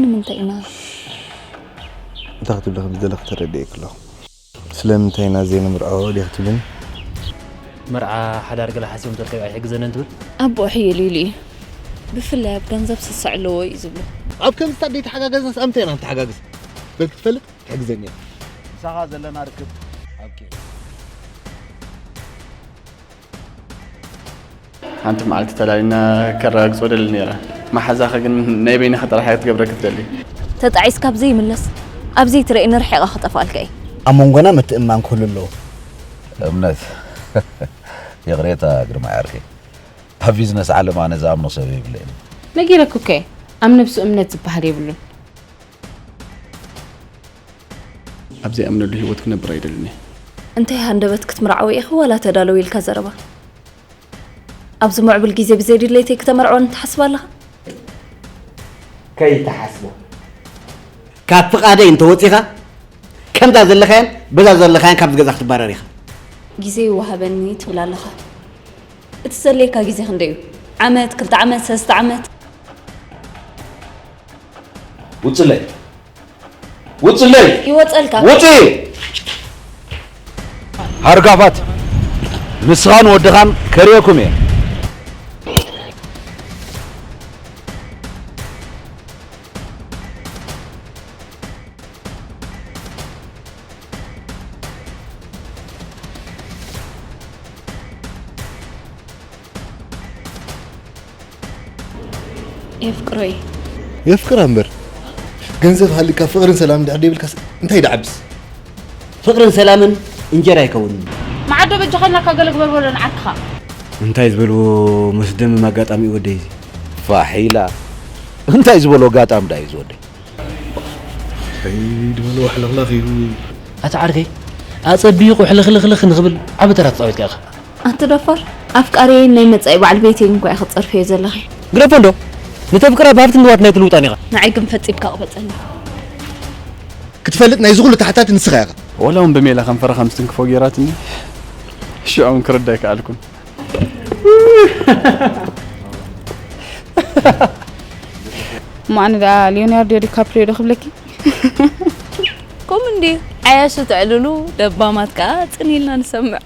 ንምንታይ ኢና? እንታይ ክትብሊ ከም ዝደለኺ ተረዲኤኪ ኣለኹ። ስለምንታይ ኢና ዘይንምርዖ ዲኺ ትብልኒ? መርዓ ሓዳር ገለ ሓሲቦም ተርከቢ ኣይሕግዘንን ትብል? ኣቦ ሕየል ኢሉ እዩ። ብፍላይ ኣብ ገንዘብ ስስዕ ኣለዎ እዩ ዝብሉ። ኣብ ከምዚ ኣደይ ተሓጋገዝናስ ኣምንታይ ኢና ንተሓጋግዝ? በል ክትፈልጥ ትሕግዘኒ እያ። ምሳኻ ዘለና ርክብ ኣብቂዑ። ሓንቲ መዓልቲ ተላሊና ከረጋግጾ ደሊ ነይረ። መሓዛኺ ግን ናይ በይንኺ ጥራሕ እያ ክትገብረኪ ትደሊ። ተጣዒስካ ኣብ ዘይምለስ ኣብ ዘይትርእየኒ ርሒቐ ክጠፍኣልካ እየ። ኣብ መንጎና ምትእምማን ክህሉ ኣለዎ። እምነት ይቕሬታ ግርማይ ዓርከይ፣ ኣብ ቢዝነስ ዓለም ኣነ ዝኣምኖ ሰብ የብለይን። ነጊረኪ እኮ እየ ኣብ ነብሱ እምነት ዝበሃል የብሉን። ኣብ ዘይኣምነሉ ህይወት ክነብር ኣይደልን እየ። እንታይ ሃንደበት ክትምርዓዊ ኢኺ ዋላ ተዳለዊ ኢልካ ዘረባ? ኣብዚ ምዕቡል ግዜ ብዘይ ድሌተይ ክተመርዕወኒ ትሓስብ ኣለኻ? ከይትሓስቦ ካብ ፍቓደይ እንተወጺኻ ከምዛ ዘለኻያን በዛ ዘለኻያን ካብዚ ገዛ ክትባረር ኢኻ። ግዜ ይወሃበኒ ትብል ኣለኻ። እቲ ዘድልየካ ግዜ ክንደይ እዩ? ዓመት፣ ክልተ ዓመት፣ ሰለስተ ዓመት? ውፅለይ ውፅለይ ይወፀልካ። ውፂ ሃርጋፋት ንስኻን ወድኻን ከርእየኩም እየ። የፍቅሮ እየ። የፍቅራ እምበር ገንዘብ ሃልካ ፍቕርን ሰላምን ድሕር ደይብልካስ እንታይ ድዓብስ? ፍቕርን ሰላምን እንጀራ ኣይከውንን። መዓዶ በጃኻ ኢልናካ ገለ ግበር በሎ ንዓርክኻ። እንታይ ዝበልዎ መስደምም ኣጋጣሚ እዩ ወደይ እዚ። ፋሕ ኢላ እንታይ ዝበሎ ኣጋጣሚ ድኣ እዩ ዝወደይ። ሰይድ በሎ ሕልኽልኽ እዩ። ኣታ ዓርከይ ኣጸቢቑ ሕልኽልኽልኽ ንኽብል ዓቢ ተራ ተጻዊትካ ኢኻ። ኣቲ ደፋር ኣፍቃሪየይን ናይ መጻኢ በዓል ቤተይን እኳ ኢኺ ትጸርፍዮ ዘለኺ። ግደፎ እንዶ ንተፍቅራ ብሃብትን ንዋት ናይ ትልውጣን ኢኻ። ንዓይ ግን ፈጺምካ ቅበጸኒ። ክትፈልጥ ናይዚ ኩሉ ተሓታቲ ንስኻ ኢኻ። ወላ እውን ብሜላ ከንፈራ ከም ዝትንክፎ ጌራትኒ ሽዑ እውን ክርዳ ኣይከኣልኩን። እሞ ኣነ ደኣ ሊዮናርዶ ዲካፕሪዮ ዶ ክብለኪ? ከምኡ እንድዩ ዓያሹ ተዕልሉ ለባማት ከኣ ጽን ኢልና ንሰምዕ።